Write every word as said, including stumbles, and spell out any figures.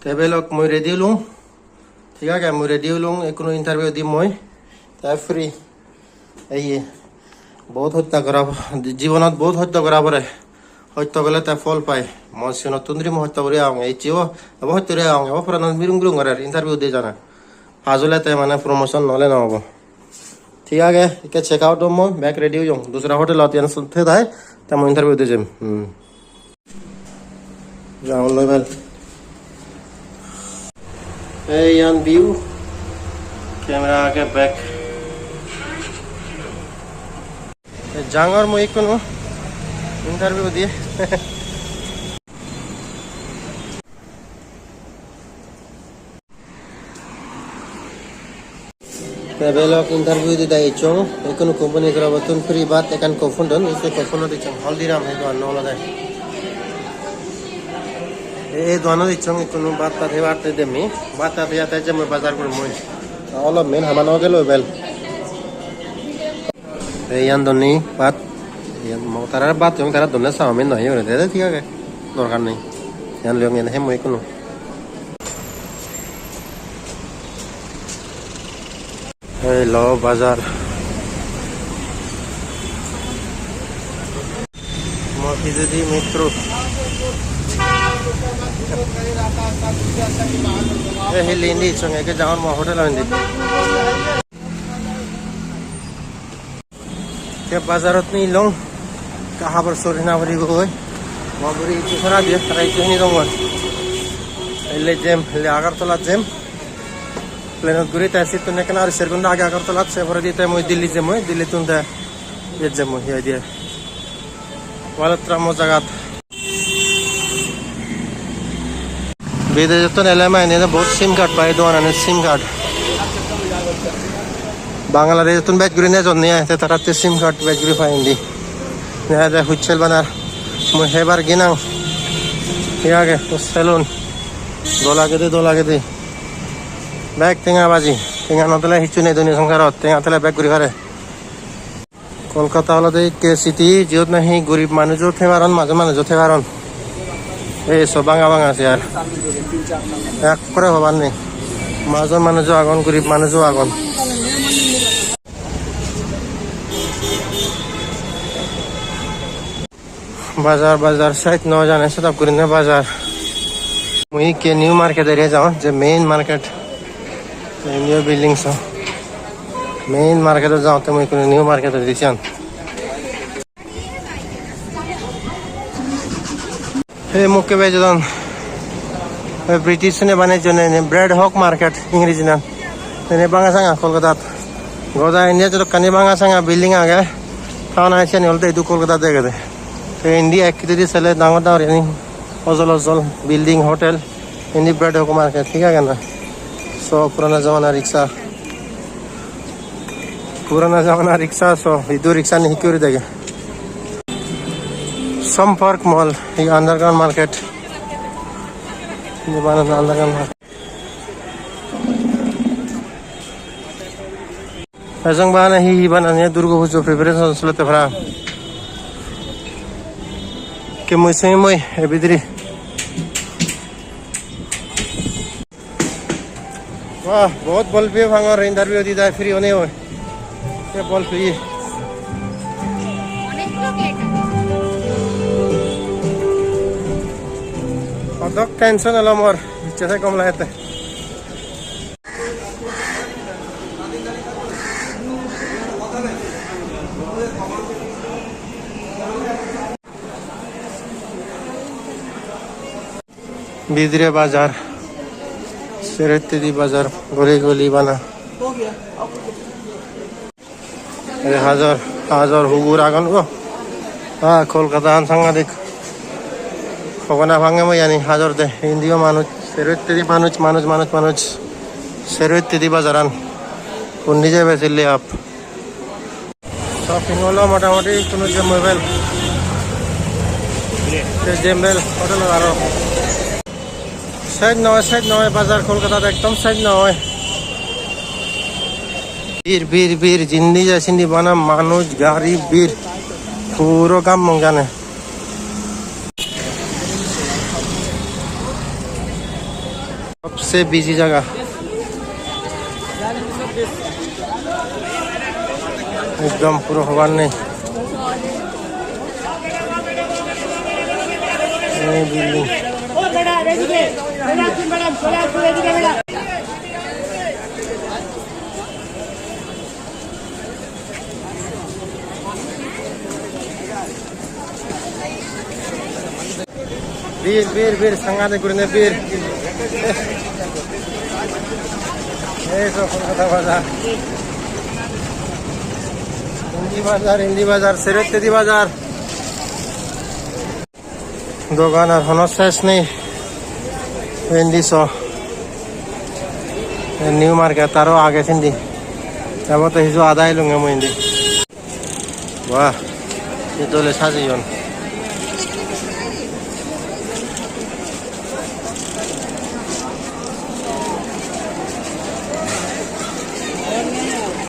Te belok mui ready olung. Thik age, mui ready olung. Ekkunu interview dim mui. Te free. Ei ye. Bahut hotta gora, jibonot bahut hotta gora pore. Hotta gole te phol pai. Mo sigonottun dhuri mo hotta guri agong. Ecche o, ebo hotta guri agong. Ebo poranot mirung mirung gorer. Interview de jana. Pass ole te mane promotion, nole no obo. Thik age, ikke check out hom mui, bek ready oyong. Dusra hotelot iyan sun the dai, te mui interview de jem. Hmm. Ground level. Ei iyan view. Camera age bek. Jangor mui ikkunu interview diye. Te belok interview di dai ecchong, ekkunu company torobottun free bhat ekkan coupon don, ei se coupon-ot ecchong, Haldiram ei doganno olode. Ei, ei doganno ecchong, ekkunu bhat tat hebatte demmi, bhat tat heyate jemmo bazar gurim mui. Olop men hama no gelo bel. Te iyan donni bhat, iyan mo tarar bhat, iyan tara donne chowmin noi, iye guri de, de, thik age, dorkar nei. Iyan loyong, iyan hemmo ikkunu. Ei lo bazar. Mo pijedi metro. Ei hille indi ecchonge, ekke jangor mo hotel o indi. Te bazarot nilong, ekka habor sor hina puribo goi. Mo buri ecche sara diye, tara ecche hini dongor. Hille jem, hille Agartalat jem. Plane-ot guri te sittun ekkan aro ser ghonta age Agartalat, se poredi te mui Delhi jem mui, Delhi-ttun te iyot jem mui, hi hoide, Walotram o jagat. Bidejottun ele mane bahut sim card pai, dogananot sim card. Bangladejottun bej guri nejon ni ai, te taratte sim card bej guri pai indi. Ne ade hussel banar. Mui hebar ginang. Hi age? Salon. Dol agede, dol agede. Bek tenga baji. Tenga no dole hissu nei duni songsarot. Tenga thele bek guri pare. Kolkata olode ikke city, jiyot nahi gurib manujo thei paron, majon manujo thei paron. Ei so banga banga chair. Ekkore hobar nei. Majon manujo agon, gurib manujo agon. Bazar, bazar, side no jane, sedok gurinei bazar. Mui ikke new market area jangor, je main market, ei new building so. Main market-ot jangotte mui ikkunu new market-ot ecchi siyan. Ei mukke bejodon. Ei British-une banejjon ene Bradhawk Market, Ingreji nang. Ene banga sanga Kolkatat. Goda India jodokkani banga sanga building age. Town age siyani olode idu Kolkata degede. Te indi ek pijedi sele dangor dangor iyani ojol ojol building, hotel. Indi Bradhawk Market, thik age na? So, purana jamana rickshaw. Purana jamana rickshaw, so, idu rickshaw ni hikke guri dege. Sampark Mall, ei underground market. Indi banana underground market. Ejong bana hi hi banana, Durga Pujo preparation solette parapang. Ke mui sengei mui, e bidire. Wah, bahut bol piye pangor interview di dai free onei oi. Ye bol piye. Odok tension elo mor, icche se gom lagette. Bidire bazar, sero hittedi bazar, goli goli bana. Ei hajor, hajor hugur agon go. Ah, Kolkata an sangadik. Hogona pange mo yani hajor de. Indiyo manuj, sero hittedi manuj, manuj, manuj, manuj. Sero hittedi bazaran. Undi jebe sille ap. Shopping olo motamoti hono je mobile. Te jembel hotel aro. Sej noi, sej noi, bazar Kolkatat ekdom sej noi. Bir, bir, bir, jindi jai sindi bana manuj, gari, bir. Puro gammong jane. Sobse busy jaga. Ekdom puro hobar nei. Ei building. Bir, bir, bir, sangadik gurine bir. Ei to Kolkata bazar. Indi bazar, indi bazar, Serottedi bazar. Dogan ar hono ses nei. Indi so. New market aro age sindi. Ebo to hiju ada elunge mui indi. Wah, hi dole sajeyon.